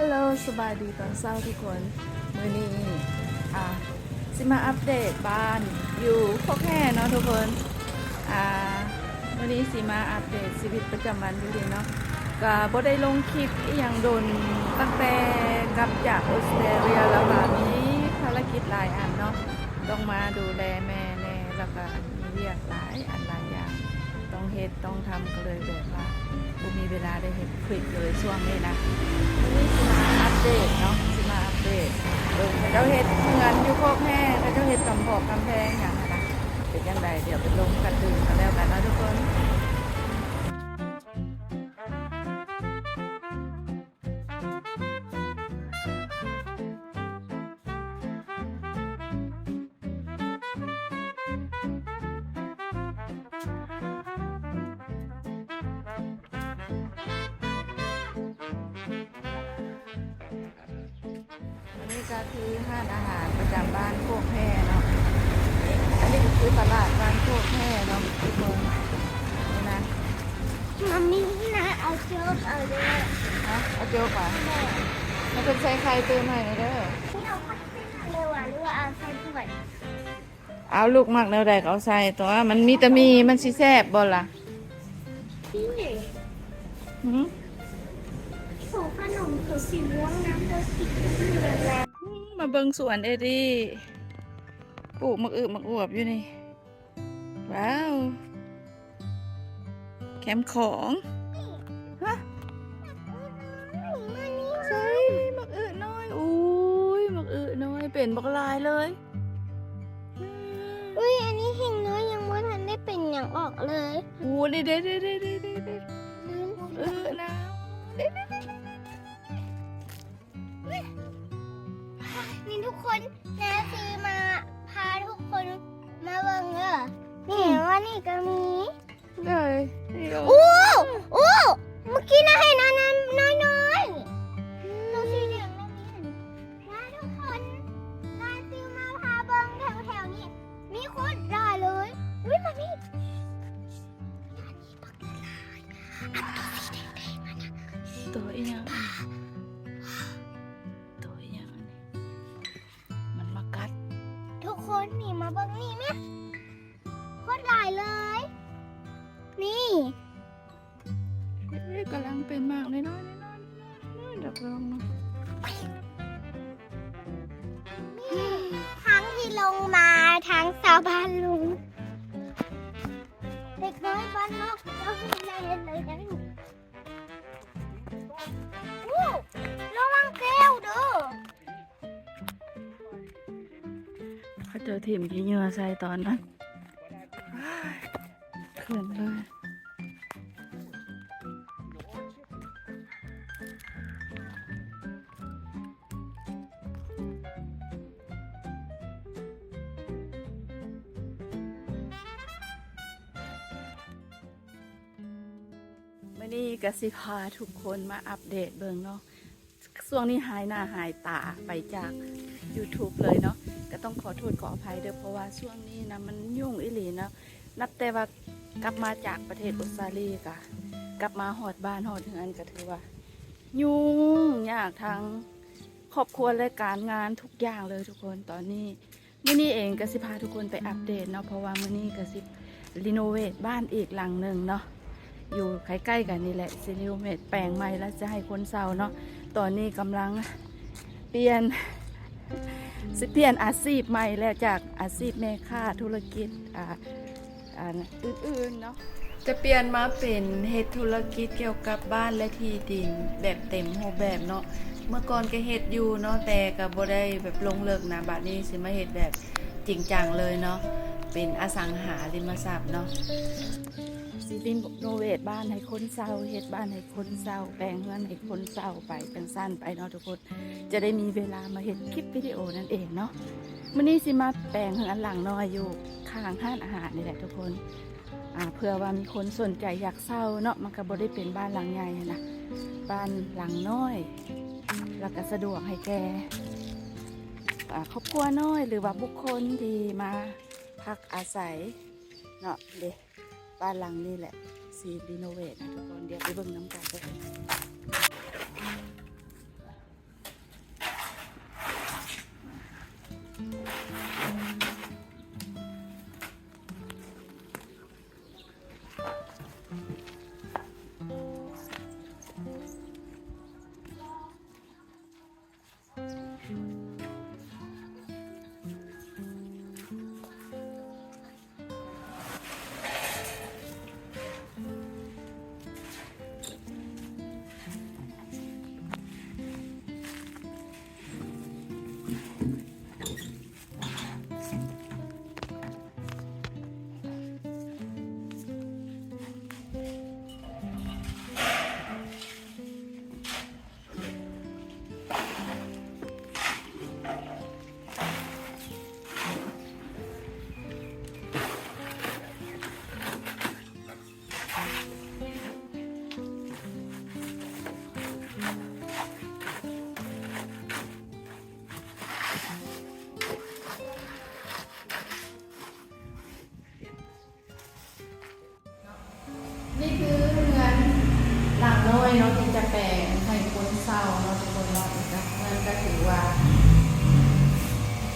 ຮັລໂຫຼ ສະບາຍດີຕອນເຊົ້າທຸກຄົນ. ມື້ນີ້ ອ່າ ຊິມາອັບເດດບ້ານຢູ່ໂຄກແຮ່ເນາະທຸກຄົນ. ອ່າ ມື້ນີ້ຊິມາອັບເດດຊີວິດປະຈຳວັນຢູ່ນີ້ເນາະ. ກະບໍ່ໄດ້ລົງຄລິບອີ່ຫຍັງດົນ ຕັ້ງແຕ່ກັບຈາກອົດສະຕຣາເລຍ ແລ້ວກະມີພາລະກິດຫຼາຍອັນເນາະ ຕ້ອງມາດູແລແມ່ແດ່ ແລ້ວກະມີວຽກຫຼາຍອັນຫຼາຍຢ່າງ ຕ້ອງເຮັດຕ້ອງທຳ ກະເລີຍແບບວ່າບໍ່ມີເວລາໄດ້ເຮັດຄລິບເລີຍຊ່ວງນີ້ນະ. ມື້ນີ້ຊິມາອັບເດດເນາະ ຊິມາອັບເດດເບິ່ງເຂົາເຈົ້າເຮັດເຮືອນຢູ່ໂຄກແຮ່ ເຂົາເຈົ້າເຮັດກຳແພງກຳແພງຫຍັງຫັ້ນນະ ເປັນຈັ່ງໃດ ດຽວໄປລົມກັນເບິ່ງກັນແລ້ວກັນເນາະທຸກຄົນ. ອັນນີ້ກະຄືຮ້ານອາຫານປະຈຳບ້ານໂຄກແຮ່ເນາະ. ນີ້ ອັນນີ້ກະຄືຕະຫຼາດບ້ານໂຄກແຮ່ເນາະທຸກຄົນ. ນີ້ນະ ມັມມີ້ນະ ເອົາໂຈກເອົາເດີ. ຮະ ເອົາໂຈກຫວາ? ແມ່ນ. ໃຫ້ເພິ່ນໃສ່ໄຂ່ຕື່ມໃຫ້ແດ່ເດີ. ນີ້ເອົາໄຂ່ຕື່ມໃຫ້ເລີຍຫວາ ຫຼືວ່າເອົາໃສ່ຖ້ວຍ? ເອົາລູກມັກແນວໃດກະເອົາໃສ່ຕົວະ ມັນມີແຕ່ໝີ່ ມັນຊິແຊບບໍ່ລະ? ຫືມ ຂອງຂະໜົມເຂົາສີມ່ວງນຳ ເຂົາສີແບບນັ້ນ. ອືມ ມາເບິ່ງສວນເອດີ ປູກໝາກອຶໝາກອວບຢູ່ນີ້. ວ້າວ ແຄມຂອງ. ຮະ ໃສ່ໝາກອຶນ້ອຍ. ໂອ້ຍ ໝາກອຶນ້ອຍເປັນບັກຫຼາຍເລີຍ. ອືມ ອຸ້ຍ ອັນນີ້ແຮງນ້ອຍ ຍັງບໍ່ທັນໄດ້ເປັນຫຍັງອອກເລີຍ. ໂອ້ ເດ້ໆໆໆໆ ອືມ ໝາກອຶນະ ເດ້ໆໆ. ນີ້ທຸກຄົນ ແມ່ຊື້ມາ ພາທຸກຄົນມາເບິ່ງເດີ. ນີ້ ນີ້ ວ່ານີ້ກະມີ ເອີ ໂອ້ ໂອ້ ເມື່ອກີ້ນະເຫັນອັນນັ້ນນ້ອຍໆ ໂຕສີແດງນັ້ນ. ມາທຸກຄົນ ມາຊື້ມາພາເບິ່ງແຖວໆນີ້ ມີໂຄດຫຼາຍເລີຍ. ອຸ້ຍ ມານີ້ ອັນໂຕສີແດງໆ ອັນນະ ໂຕອີ່ຫຍັງ? ໂຕອີ່ຫຍັງອັນນີ້? ມັນມາກັດ. ທຸກຄົນນີ້ ມາເບິ່ງນີ້ແມະ ໂຄດຫຼາຍເລີຍ. ນີ້ ເອີ ກຳລັງເປັນໝາກນ້ອຍໆ ນ້ອຍໆ ດອກລອງເນາະ. ນີ້ ທາງທີ່ລົງມາ ທາງຊາວບ້ານລຸງ ເດັກນ້ອຍບ້ານນອກເຈົ້າເຮັດໄດ້ເລີຍ. ໂອ້ ລະວັງແກ້ວເດີ. ເຂົາເຈົ້າຖິ້ມຂີ້ເຫຍື້ອໃສ່ຕອນນັ້ນ ເຂື່ອນເລີຍ. ມື້ນີ້ກະຊິພາທຸກຄົນມາອັບເດດເບິ່ງເນາະ. ຊ່ວງນີ້ຫາຍໜ້າຫາຍຕາໄປຈາກຢູທູບເລີຍເນາະ ກະຕ້ອງຂໍໂທດຂໍອະໄພເດີ ເພາະວ່າຊ່ວງນີ້ນະມັນຫຍຸ້ງອີ່ຫຼີເນາະ. ນັບແຕ່ວ່າກັບມາຈາກປະເທດອົດສະຕຣາລີ ກະກັບມາຮອດບ້ານຮອດເຮືອນ ກະຖືວ່າຫຍຸ້ງຍາກທັງຄອບຄົວ ແລະ ການງານທຸກຢ່າງເລີຍທຸກຄົນ. ຕອນນີ້ ມື້ນີ້ເອງກະຊິພາທຸກຄົນໄປອັບເດດເນາະ ເພາະວ່າມື້ນີ້ກະຊິຣີໂນເວດບ້ານອີກຫຼັງໜຶ່ງເນາະ ຢູ່ໃກ້ໆກັນນີ້ແຫຼະ ຊິຣີໂນເວດແປງໃໝ່ ແລ້ວຈະໃຫ້ຄົນເຊົ່າເນາະ. ຕອນນີ້ກຳລັງປ່ຽນ ຊິປ່ຽນອາຊີບໃໝ່ແລ້ວ ຈາກອາຊີບແມ່ຄ້າ ທຸລະກິດ ອ່າ ອັນອື່ນໆເນາະ ຈະປ່ຽນມາເປັນເຮັດທຸລະກິດກ່ຽວກັບບ້ານ ແລະ ທີ່ດິນແບບເຕັມຮູບແບບເນາະ. ເມື່ອກ່ອນກະເຮັດຢູ່ເນາະ ແຕ່ກະບໍ່ໄດ້ແບບລົງເລິກນະ ບາດນີ້ຊິມາເຮັດແບບຈິງຈັງເລີຍເນາະ ເປັນອະສັງຫາລິມະຊັບເນາະ. ຊິຣີໂນເວດບ້ານໃຫ້ຄົນເຊົ່າ ເຮັດບ້ານໃຫ້ຄົນເຊົ່າ ແປງເຮືອນໃຫ້ຄົນເຊົ່າໄປ ຈັ່ງຊັ້ນໄປເນາະທຸກຄົນ. ຈະໄດ້ມີເວລາມາເຮັດຄລິບວິດີໂອນັ້ນເອງເນາະ. ມື້ນີ້ຊິມາແປງເຮືອນຫຼັງນ້ອຍຢູ່ຂ້າງຮ້ານອາຫານນີ້ແຫຼະທຸກຄົນ ອ່າ ເພື່ອວ່າມີຄົນສົນໃຈຢາກເຊົ່າເນາະ ມັນກະບໍ່ໄດ້ເປັນບ້ານຫຼັງໃຫຍ່ຫັ້ນນະ ບ້ານຫຼັງນ້ອຍ ແລ້ວກະສະດວກໃຫ້ແກ່ ອ່າ ຄອບຄົວນ້ອຍ ຫຼືວ່າບຸກຄົນທີ່ມາພັກອາໄສເນາະ. ເດ້ ບ້ານຫຼັງນີ້ແຫຼະຊິຣີໂນເວດນະທຸກຄົນ ດຽວໄປເບິ່ງນຳກັນເດີ.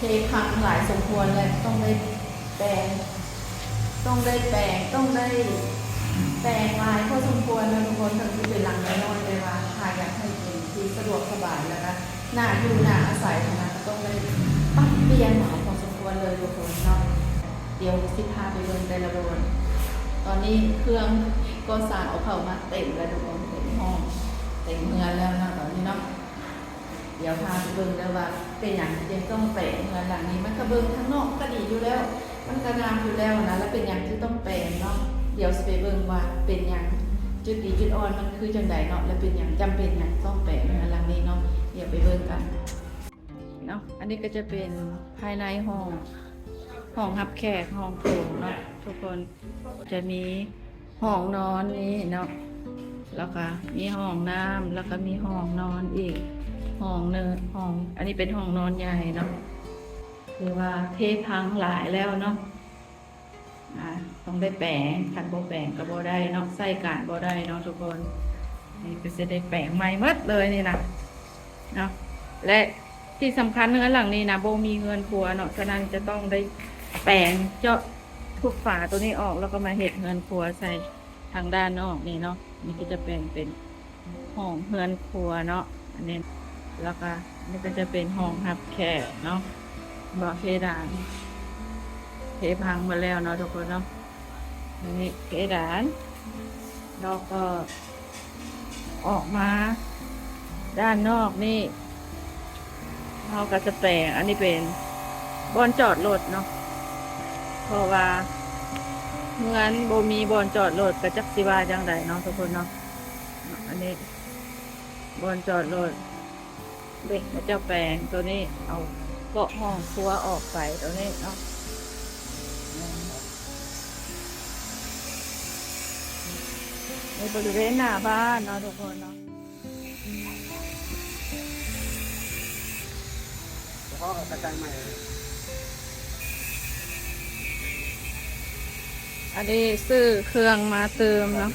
ເພພັງຫຼາຍສົມຄວນ ແລະ ຕ້ອງໄດ້ແປງ ຕ້ອງໄດ້ແປງ ຕ້ອງໄດ້ແປງຫຼາຍພໍສົມຄວນເນາະທຸກຄົນ. ເຖິງຊິເປັນຫຼັງນ້ອຍໆ ແຕ່ວ່າຖ້າຢາກໃຫ້ເປັນທີ່ສະດວກສະບາຍ ແລ້ວກະໜ້າຢູ່ໜ້າອາໄສຫັ້ນນະ ກະຕ້ອງໄດ້ປັບປ່ຽນຫຼາຍພໍສົມຄວນເລີຍທຸກຄົນເນາະ. ດຽວຊິພາໄປເບິ່ງແຕ່ລະບ່ອນ. ຕອນນີ້ເຄື່ອງກໍ່ສ້າງເອົາເຂົ້າມາເຕັມແລ້ວທຸກຄົນ ເຕັມຫ້ອງ ເຕັມເຮືອນແລ້ວເນາະຕອນນີ້ເນາະ. ດຽວພາໄປເບິ່ງເດີວ່າເປັນຫຍັງຈຶ່ງຕ້ອງແປງເຮືອນຫຼັງນີ້. ມັນກະເບິ່ງທາງນອກມັນກະດີຢູ່ແລ້ວ ມັນກະງາມຢູ່ແລ້ວນະ ແລ້ວເປັນຫຍັງຈຶ່ງຕ້ອງແປງເນາະ. ດຽວຊິໄປເບິ່ງວ່າເປັນຫຍັງ ຈຸດດີຈຸດອ່ອນມັນຄືຈັ່ງໃດເນາະ ແລະ ເປັນຫຍັງ ຈຳເປັນຫຍັງຕ້ອງແປງເຮືອນຫຼັງນີ້ເນາະ. ດຽວໄປເບິ່ງກັນເນາະ. ອັນນີ້ກະຈະເປັນພາຍໃນຫ້ອງ ຫ້ອງຮັບແຂກ ຫ້ອງໂຖງເນາະທຸກຄົນ. ຈະມີຫ້ອງນອນນີ້ເນາະ ແລ້ວກະມີຫ້ອງນ້ຳ ແລ້ວກະມີຫ້ອງນອນອີກຫ້ອງໜຶ່ງ ຫ້ອງ ອັນນີ້ເປັນຫ້ອງນອນໃຫຍ່ເນາະ. ຄືວ່າເພພັງຫຼາຍແລ້ວເນາະ ອາ ຕ້ອງໄດ້ແປງ ຄັນບໍ່ແປງກະບໍ່ໄດ້ເນາະ ໃຊ້ການບໍ່ໄດ້ເນາະທຸກຄົນ. ນີ້ກະຊິໄດ້ແປງໃໝ່ໝົດເລີຍນີ້ນະ ເນາະ. ແລະ ທີ່ສຳຄັນເຮືອນຫຼັງນີ້ນະ ບໍ່ມີເຮືອນຄົວເນາະ ສະນັ້ນຈະຕ້ອງໄດ້ແປງເຈາະທຸບຝາໂຕນີ້ອອກ ແລ້ວກະມາເຮັດເຮືອນຄົວໃສ່ທາງດ້ານນອກນີ້ເນາະ. ນີ້ກະຈະແປງເປັນຫ້ອງເຮືອນຄົວເນາະ ອັນນີ້ ແລ້ວກະນີ້ກະຈະເປັນຫ້ອງຮັບແຂກເນາະ. ບໍ່ ເພດານ ເພພັງໝົດແລ້ວເນາະທຸກຄົນເນາະ. ອັນນີ້ເພດານ ແລ້ວກໍ ອອກມາດ້ານນອກນີ້ ເຮົາກະຈະແປງ ອັນນີ້ເປັນບ່ອນຈອດລົດເນາະ ເພາະວ່າເຮືອນບໍ່ມີບ່ອນຈອດລົດ ກະຈັກຊິວ່າຈັ່ງໃດເນາະທຸກຄົນເນາະ. ອັນນີ້ບ່ອນຈອດລົດ ເດັກມາເຈົ້າແປງໂຕນີ້ ເອົາເກາະຫ້ອງຄົວອອກໄປໂຕນີ້ເນາະ. ໃນບໍລິເວນໜ້າບ້ານເນາະທຸກຄົນເນາະ. ອັນນີ້ຊື້ເຄື່ອງມາຕື່ມເນາະ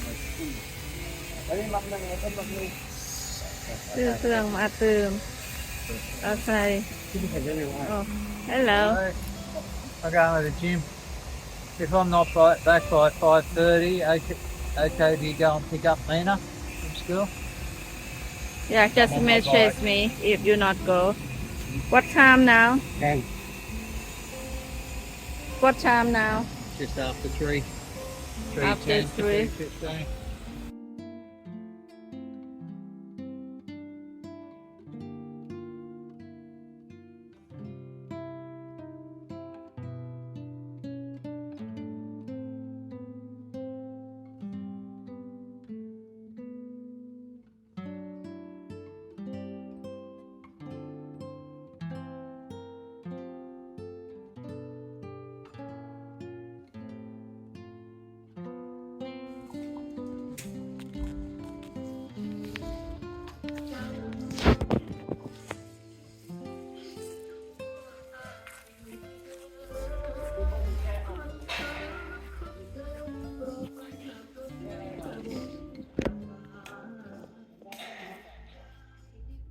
ຊື້ເຄື່ອງມາຕື່ມ ເອົາໃສ່ Oh, hello. Hi. I go to the gym. If I'm not by, back by five thirty, okay, okay, do you go and pick up Lena from school? Yeah, just message me if you not go. What time now? Ten. What time now? Just after three. After three. Three ten to three fifteen.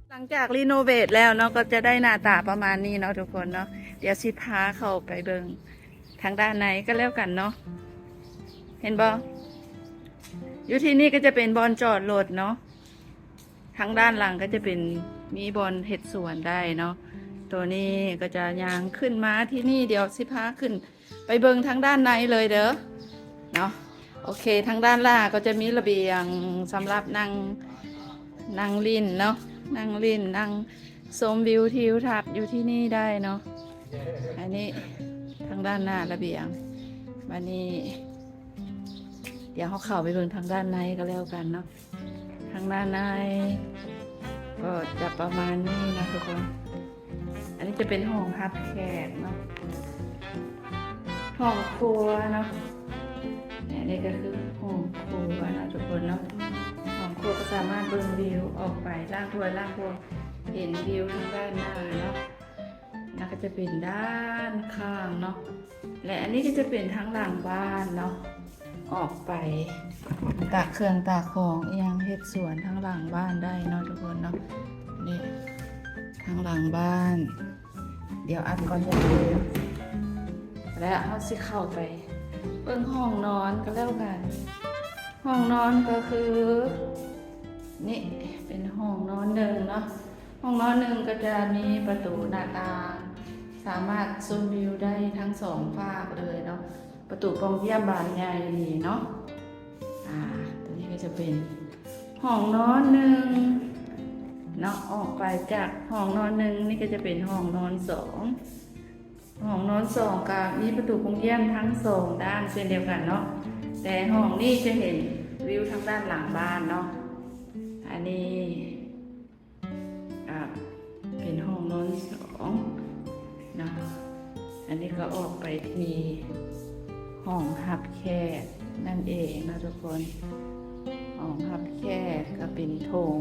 ຫຼັງຈາກຣີໂນເວດແລ້ວເນາະ ກໍຈະໄດ້ໜ້າຕາປະມານນີ້ເນາະທຸກຄົນເນາະ. ດຽວຊິພາເຂົ້າໄປເບິ່ງທາງດ້ານໃນກໍແລ້ວກັນເນາະ. ເຫັນບໍ່? ຢູ່ທີ່ນີ້ກໍຈະເປັນບ່ອນຈອດລົດເນາະ. ທາງດ້ານຫຼັງກໍຈະເປັນ ມີບ່ອນເຮັດສວນໄດ້ເນາະ. ໂຕນີ້ກໍຈະຍ່າງຂຶ້ນມາທີ່ນີ້ ດຽວຊິພາຂຶ້ນໄປເບິ່ງທາງດ້ານໃນເລີຍເດີເນາະ. ໂອເຄ ທາງດ້ານຫຼ້າກໍຈະມີລະບຽງສຳລັບນັ່ງ ນັ່ງຫຼິ້ນເນາະ ນັ່ງຫຼິ້ນ ນັ່ງຊົມວິວທິວທັດຢູ່ທີ່ນີ້ໄດ້ເນາະ. ອັນນີ້ທາງດ້ານໜ້າລະບຽງ. ບາດນີ້ ດຽວເຮົາເຂົ້າໄປເບິ່ງທາງດ້ານໃນກໍແລ້ວກັນເນາະ. ທາງດ້ານໃນກໍຈະປະມານນີ້ນະທຸກຄົນ. ອັນນີ້ຈະເປັນຫ້ອງຮັບແຂກເນາະ ຫ້ອງຄົວເນາະ. ອັນນີ້ກໍຄືຫ້ອງຄົວເນາະທຸກຄົນເນາະ. ຫ້ອງຄົວກໍສາມາດເບິ່ງວິວອອກໄປ ລ້າງຖ້ວຍລ້າງພວງ ເຫັນວິວທາງດ້ານໜ້າເນາະ. ແລ້ວກໍຈະເປັນດ້ານຂ້າງເນາະ ແລະ ອັນນີ້ກໍຈະເປັນທາງຫຼັງບ້ານເນາະ. ອອກໄປຕາກເຄື່ອງຕາກຂອງອີ່ຫຍັງ ເຮັດສວນທາງຫຼັງບ້ານໄດ້ເນາະທຸກຄົນເນາະ. ນີ້ທາງຫຼັງບ້ານ ດຽວອ່ານກ່ອນເດີ ແລ້ວເຮົາຊິເຂົ້າໄປເບິ່ງຫ້ອງນອນກັນແລ້ວກັນ. ຫ້ອງນອນກໍຄື ນີ້ເປັນຫ້ອງນອນໜຶ່ງເນາະ. ຫ້ອງນອນໜຶ່ງກໍຈະມີປະຕູໜ້າຕ່າງ ສາມາດຊົມວິວໄດ້ທັງສອງຟາກເລີຍເນາະ. ປະຕູປ່ອງຢ້ຽມບານໃຫຍ່ນີ້ເນາະ. ອາ ຕົວນີ້ກໍຈະເປັນຫ້ອງນອນໜຶ່ງເນາະ. ອອກໄປຈາກຫ້ອງນອນໜຶ່ງ ນີ້ກໍຈະເປັນຫ້ອງນອນສອງ. ຫ້ອງນອນສອງກໍມີປະຕູປ່ອງຢ້ຽມທັງສອງດ້ານເຊັ່ນດຽວກັນເນາະ, ແຕ່ຫ້ອງນີ້ຈະເຫັນວິວທາງດ້ານຫຼັງບ້ານເນາະ. ອັນນີ້ ອ່າ ເປັນຫ້ອງນອນສອງເນາະ. ອັນນີ້ກໍອອກໄປທີ່ຫ້ອງຮັບແຂກນັ້ນເອງເນາະທຸກຄົນ. ຫ້ອງຮັບແຂກກໍເປັນໂຖງ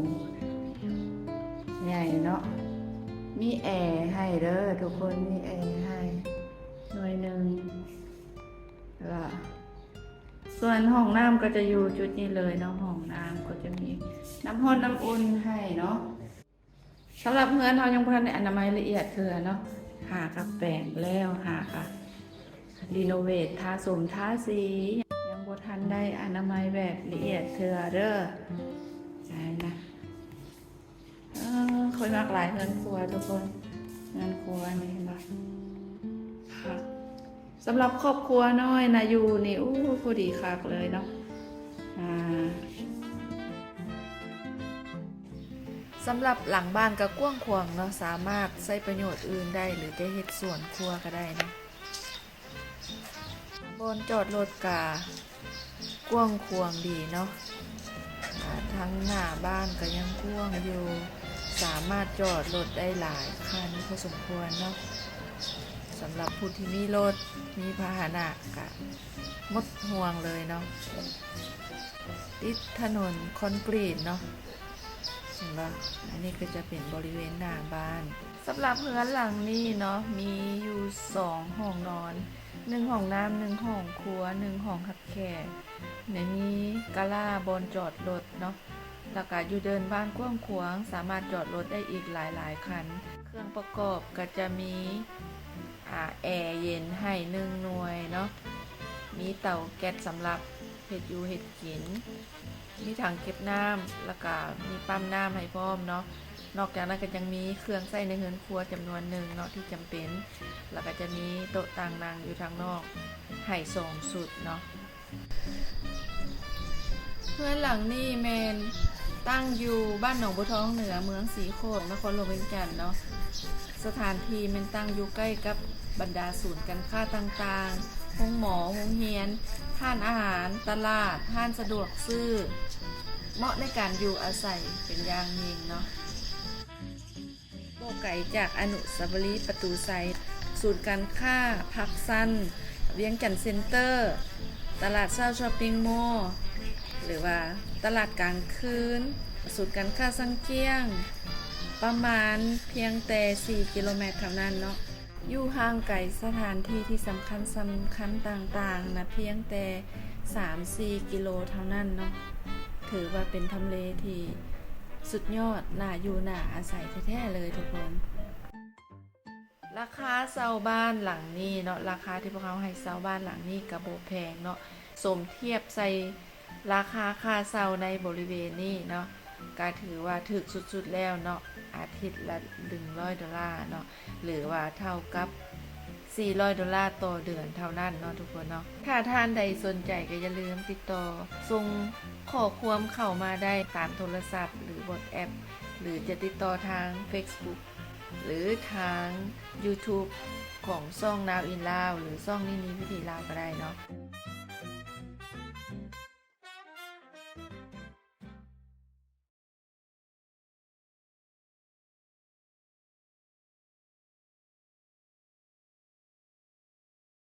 ໃຫຍ່ເນາະ, ມີແອໃຫ້ເດີທຸກຄົນ, ມີແອໃຫ້ໜ່ວຍໜຶ່ງ. ແລ້ວ ສ່ວນຫ້ອງນ້ຳກໍຈະຢູ່ຈຸດນີ້ເລີຍເນາະ. ຫ້ອງນ້ຳກໍຈະມີນ້ຳຮ້ອນນ້ຳອຸ່ນໃຫ້ເນາະ. ສຳລັບເຮືອນເຮົາຍັງບໍ່ທັນໄດ້ອະນາໄມລະອຽດເທື່ອເນາະ, ຫາກະແປງແລ້ວ ຫາກະຣີໂນເວດ ທາສົມທາສີ ຍັງບໍ່ທັນໄດ້ອະນາໄມແບບລະອຽດເທື່ອເດີ. ໃຊ່ນະ. ເອີ ຂ້ອຍມັກຫຼາຍເຮືອນຄົວທຸກຄົນ, ເຮືອນຄົວນີ້ເຫັນບໍ່ ຄັກ. ສຳລັບຄອບຄົວນ້ອຍນະຢູ່ນີ້ ໂອ້ ພໍດີຄັກເລີຍເນາະ. ອາ ສຳລັບຫຼັງບ້ານກໍກວ້າງຂວາງເນາະ, ສາມາດໃຊ້ປະໂຫຍດອື່ນໄດ້ ຫຼືຈະເຮັດສວນຄົວກໍໄດ້ເນາະ. ບ່ອນຈອດລົດກະກວ້າງຂວາງດີເນາະ. ອາ ທາງໜ້າບ້ານກະຍັງກວ້າງຢູ່, ສາມາດຈອດລົດໄດ້ຫຼາຍຄັນພໍສົມຄວນເນາະ. ສຳລັບຜູ້ທີ່ມີລົດ ມີພາຫະນະກະໝົດຫ່ວງເລີຍເນາະ. ຕິດຖະໜົນຄອນກຣີດເນາະ. ເຫັນບໍ່? ອັນນີ້ກໍຈະເປັນບໍລິເວນໜ້າບ້ານ. ສຳລັບເຮືອນຫຼັງນີ້ເນາະ ມີຢູ່ສອງຫ້ອງນອນ, ໜຶ່ງຫ້ອງນ້ຳ, ໜຶ່ງຫ້ອງຄົວ, ໜຶ່ງຫ້ອງຮັບແຂກ, ແລະ ມີກາລາບ່ອນຈອດລົດເນາະ. ແລ້ວກະຢູ່ເດີ່ນບ້ານກວ້າງຂວາງ, ສາມາດຈອດລົດໄດ້ອີກຫຼາຍໆຄັນ. ເຄື່ອງປະກອບກໍຈະມີ ອາ ແອເຢັນໃຫ້ໜຶ່ງໜ່ວຍເນາະ, ມີເຕົາແກັສສຳລັບເຮັດຢູ່ເຮັດກິນ, ມີຖັງເກັບນ້ຳ ແລ້ວກະມີປ້ຳນ້ຳໃຫ້ພ້ອມເນາະ. ນອກຈາກນັ້ນກໍຍັງມີເຄື່ອງໃຊ້ໃນເຮືອນຄົວຈຳນວນໜຶ່ງເນາະທີ່ຈຳເປັນ, ແລ້ວກໍຈະມີໂຕະຕັ່ງນັ່ງຢູ່ທາງນອກໃຫ້ສອງຊຸດເນາະ. ເຮືອນຫຼັງນີ້ແມ່ນຕັ້ງຢູ່ບ້ານໜອງບົວທອງເໜືອ ເມືອງສີໂຄດ ນະຄອນຫຼວງວຽງຈັນເນາະ. ສະຖານທີ່ແມ່ນຕັ້ງຢູ່ໃກ້ກັບບັນດາສູນການຄ້າຕ່າງໆ, ໂຮງໝໍ, ໂຮງຮຽນ, ຮ້ານອາຫານ, ຕະຫຼາດ, ຮ້ານສະດວກຊື້, ເໝາະໃນການຢູ່ອາໄສເປັນຢ່າງຍິ່ງເນາະ. ບໍ່ໄກຈາກອະນຸສາວະລີປະຕູໄຊ, ສູນການຄ້າພາກຊັນ, ວຽງຈັນເຊັນເຕີ, ຕະຫຼາດເຊົ້າຊັອບປິງມໍລ ຫຼືວ່າຕະຫຼາດກາງຄືນ, ສູນການຄ້າຊັງກ້ຽງ, ປະມານພຽງແຕ່ສີ່ກິໂລແມັດເທົ່ານັ້ນເນາະ. ຢູ່ຫ່າງໄກສະຖານທີ່ທີ່ສຳຄັນສຳຄັນຕ່າງໆນະ ພຽງແຕ່ສາມສີ່ກິໂລເທົ່ານັ້ນເນາະ. ຖືວ່າເປັນທຳເລທີ່ສຸດຍອດ, ໜ້າຢູ່ໜ້າອາໄສແທ້ໆເລີຍທຸກຄົນ. ລາຄາເຊົ່າບ້ານຫຼັງນີ້ເນາະ, ລາຄາທີ່ພວກເຮົາໃຫ້ເຊົ່າບ້ານຫຼັງນີ້ກໍບໍ່ແພງເນາະ, ສົມທຽບໃສ່ລາຄາຄ່າເຊົ່າໃນບໍລິເວນນີ້ເນາະ, ກໍຖືວ່າຖືກສຸດໆແລ້ວເນາະ, ອາທິດລະໜຶ່ງຮ້ອຍໂດລາເນາະ, ຫຼືວ່າເທົ່າກັບສີ່ຮ້ອຍໂດລາຕໍ່ເດືອນເທົ່ານັ້ນເນາະທຸກຄົນເນາະ. ຖ້າທ່ານໃດສົນໃຈກໍຢ່າລືມຕິດຕໍ່ສົ່ງຂໍ້ຄວາມເຂົ້າມາໄດ້ຕາມໂທລະສັບ ຫຼື WhatsApp ຫຼືຈະຕິດຕໍ່ທາງ Facebook ຫຼືທາງ YouTube ຂອງຊ່ອງ Now in Lao ຫຼືຊ່ອງ Nini Viti Lao ກໍໄດ້ເນາະ.